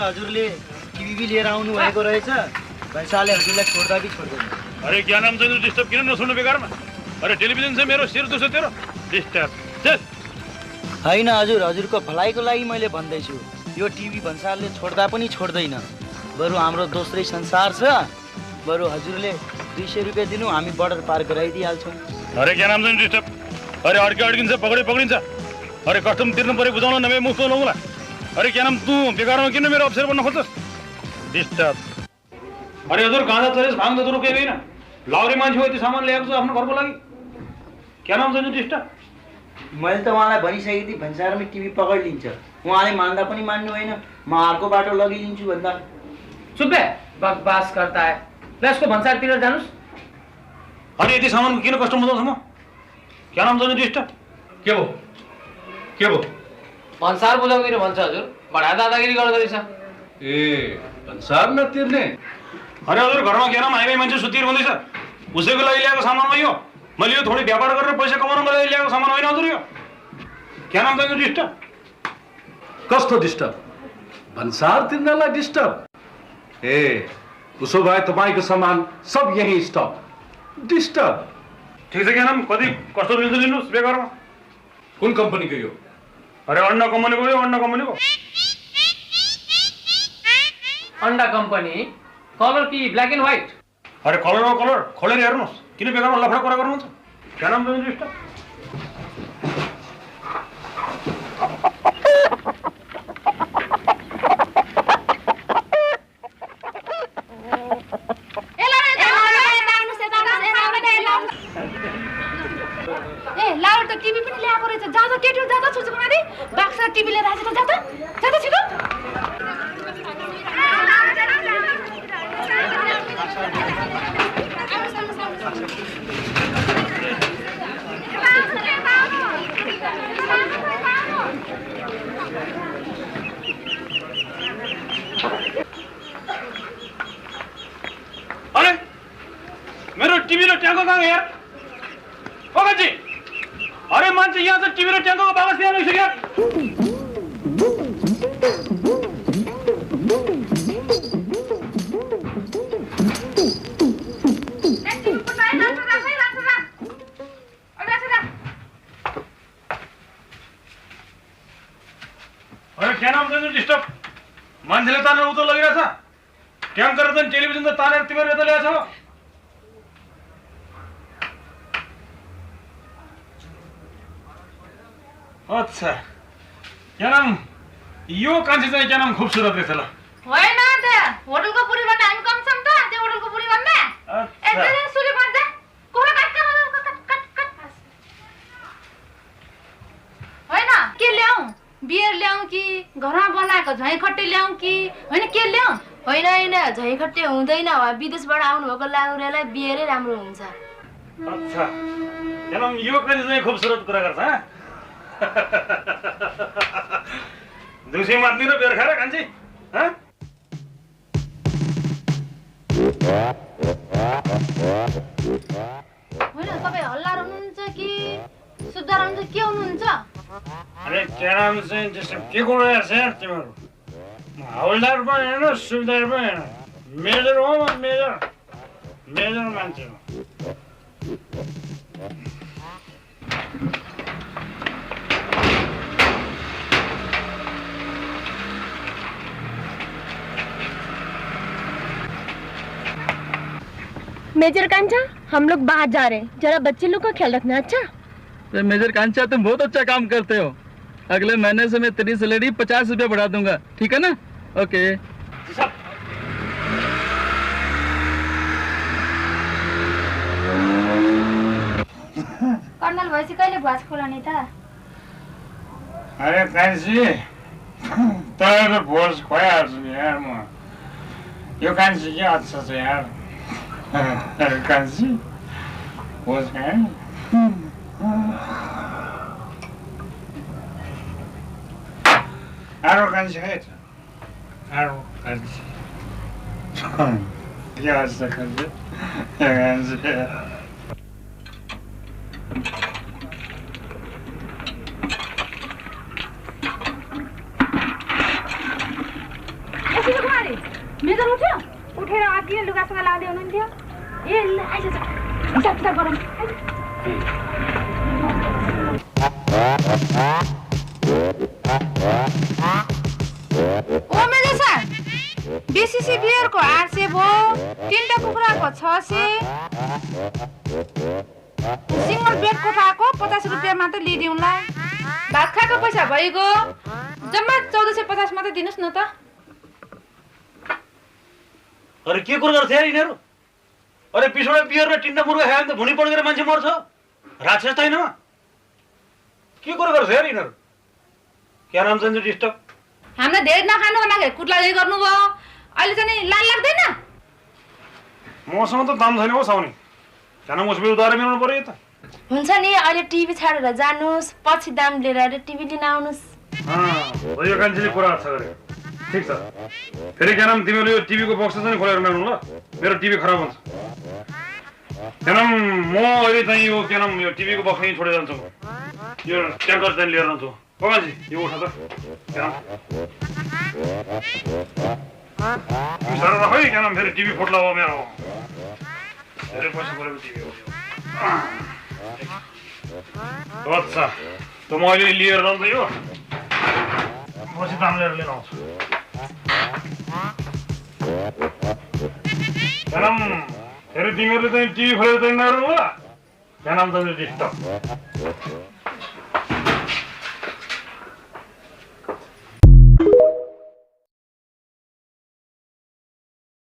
हजुरले टिभी लिएर आउनु भएको रहेछ। पैसाले हजुरलाई छोड्दा कि छोड्दैन? अरे क्या नाम चाहिँ डिस्टर्ब किन नसुन्नु बेकारमा? अरे टेलिभिजन चाहिँ मेरो शिर दुख्छ तेरो डिस्टर्ब। होइन हजुर, हजुरको भलाइको लागि मैले भन्दैछु। यो टिभी भन्सारले छोड्दा पनि छोड्दैन। बरु हाम्रो दोस्रै संसार छ। बरु हजुरले 200 रुपियाँ दिनु, हामी बर्डर पार गराइदिइहाल्छौँ। अरे क्या नाम चाहिँ डिस्टर्ब? अरे अड्किन्छ पक्रिन्छ। अरे कस्टम तिर्नु पऱ्यो बुझाउन नभए मुख नहुला। अरे क्या नाम तँ बेकारमा किन मेरो अफिसर बन्न खोज्छस्? डिस्टर्ब। अरे हजुर गाँजा चलेस भाङ त रोकेदैन। लाउरे मान्छे हो, त्यो सामान ल्याएको छु आफ्नो घरको लागि। क्या नाम चाहिँ डिस्टर्ब? मैले त उहाँलाई भनिसकेको थिएँ भन्सारमै टिभी पक्रिलिन्छ। उहाँले मान्दा पनि मान्नु होइन। म अर्को बाटो लगिदिन्छु भन्दा चुप्पे बकवास करता है। ल यसको भन्सारतिर जानुस्। अरे यति सामानको किन कष्ट बुझाउँछु म? क्या नाम चाहिँ डिस्टर्ब? के भयो? भन्सार बुझाउदिन भन्छ हजुर। बडा दादागिरी गर्दो रहेछ। ए भन्सार नतिर्ने? अरे हजुर घरमा क्या नाम आइमाई मान्छे सुतिएर हुँदैछ। उसैको लागि ल्याएको सामान हो यो। मैले यो थोरै व्यापार गरेर पैसा कमाउनको लागि ल्याएको सामान होइन हजुर यो। क्या नाम चाहिँ डिस्टर्ब? कस्तो डिस्टर्ब? भन्सार तिर्नलाई डिस्टर्ब? ए उसो भए तपाईँको सामान सब यही स्टप। डिस्टर्ब ठिक छ। क्या नाम कति कस्तो लिन्छ लिनुहोस् बेकारमा। कुन कम्पनीको यो? अरे अन्डा कम्पनीको यो, अन्डा कम्पनीको। अन्डा कम्पनी कलर कि ब्ल्याक एन्ड व्हाइट? अरे कलर खोलेर हेर्नुहोस्। किन बेकारमा लफडा कुरा गर्नुहुन्छ? क्या नाम चाहिँ डिस्टर्ब? लाउड त टिभी पनि ल्याएको रहेछ। जाँदा केटी जाँदा छोचो माथि बाक्सा टिभी लिएर आएको जाँदा छिटो। अरे मेरो टिभी र ट्याङ्को कहाँ यार? पकाजी अरे मान्छे यहाँ त टिभी र ट्याङ्को बाकस यहाँ लैछ यार। अरे क्या नाम चाहिँ डिस्टर्ब? मान्छेले तानेर उतो लगिरहेछ। ट्याङ्कर त टेलिभिजन त तानेर तिमीहरू यता ल्याएछौ। अच्छा क्या नाम यो कान्छी चाहिँ क्या नाम खुबसुरत रहेछ ल। होइन त होटलको पुरी भन्दा हामी कम छौँ त। त्यो होटलको पुरी भन्दा एकजना सुली भन्छ कोरा काट होइन के ल्याऊ? बियर ल्याऊ कि घरमा बनाएको झैँखट्टे ल्याऊ कि होइन के ल्याऊ? होइन झैँखट्टे हुँदैन। विदेशबाट आउनुभएको लाउरेलाई बियरै राम्रो हुन्छ। अच्छा क्या नाम यो कान्छी चाहिँ खुबसुरत कुरा गर्छ। दुसी मात्ने र बेर खाएर खान्छे। होइन तपाईँ हल्लार हुनुहुन्छ कि सुधार हुनुहुन्छ के हुनुहुन्छ? अरे क्या नाम चाहिँ त्यस्तो के कुरा छ यार तिमीहरू? हवलदार पनि होइन सुबेदार पनि होइन। मेजर हो म मेजर मान्छे हो। मेजर कांचा हम लोग बाहर जा रहे हैं। जरा बच्चे लोग का ख्याल रखना। अच्छा मेजर कांचा तुम बहुत अच्छा काम करते हो। अगले महीने से मैं तेरी सैलरी 50 रुपया बढ़ा दूंगा। ठीक है ना? ओके। कर्नल भएपछि कहिले भुवास खोलाउने त? अरे कान्छी तर त भोज खुवाइहाल्छु यार म। यो कान्छी के अच्छा छ यार। कान्छी भोज खाए आरो कान्छी खाए त आरो कान्छी के अच्छा कान्छी कान्छी ओ मेलेसा बीसीसी बियरको 800 भयो, 3टा कुखुराको 600, सिंगल बेड कोठाको 50 रुपियाँ मात्र लिदिउँला। भात खाएको पैसा भइगयो, जम्मा 1450 मात्र दिनुस् न त। अरे के कुरो गर्छ यार यिनीहरू? अरे पिछौडा बियर र टिन्डा मुर्गा खायो भने त भुँडी पड्केर मान्छे मर्छ। राक्षस त होइन के कुरो गर्छ यार यिनीहरू? क्या नाम छ डिस्टर्ब? हामीलाई धेरै नखानु भन्दाखेरि कुटलाले गर्नुभयो, अहिले चाहिँ लाल लाग्दैन? मसँग त दाम छैन हो साउनी। क्या नाम उसले उधार मिलाउनु पर्यो त। हुन्छ नि अहिले टिभी छाडेर जानुस्, पछि दाम लिएर आएर टिभी लिन आउनुस्। यो कान्छीले कुरा छ गरे। ठिक छ। फेरि क्या नाम तिमीले यो टिभीको बक्स चाहिँ खोलेर ल्याउनु ल। मेरो टिभी खराब हुन्छ। क्या नाम म अहिले चाहिँ यो क्या नाम यो टिभीको बक्स यहीँ छोडेर जान्छु। यो ट्याङ्कर चाहिँ लिएर आउँछु। हो कान्छी यो उठा त। क्या नाम बिसाएर राख है क्या नाम फेरि टिभी फुट्ला हो मेरो। धेरै पैसा परेको टिभी हो। अच्छा त म अहिले लिएर जान्छु यो। पछि दाम लिएर लिन आउँछु। क्या नाम फेरि तिमीहरूले चाहिँ टिभी खोलेर चाहिँ नहेर्नु ल। क्या नाम त डिस्टर्ब।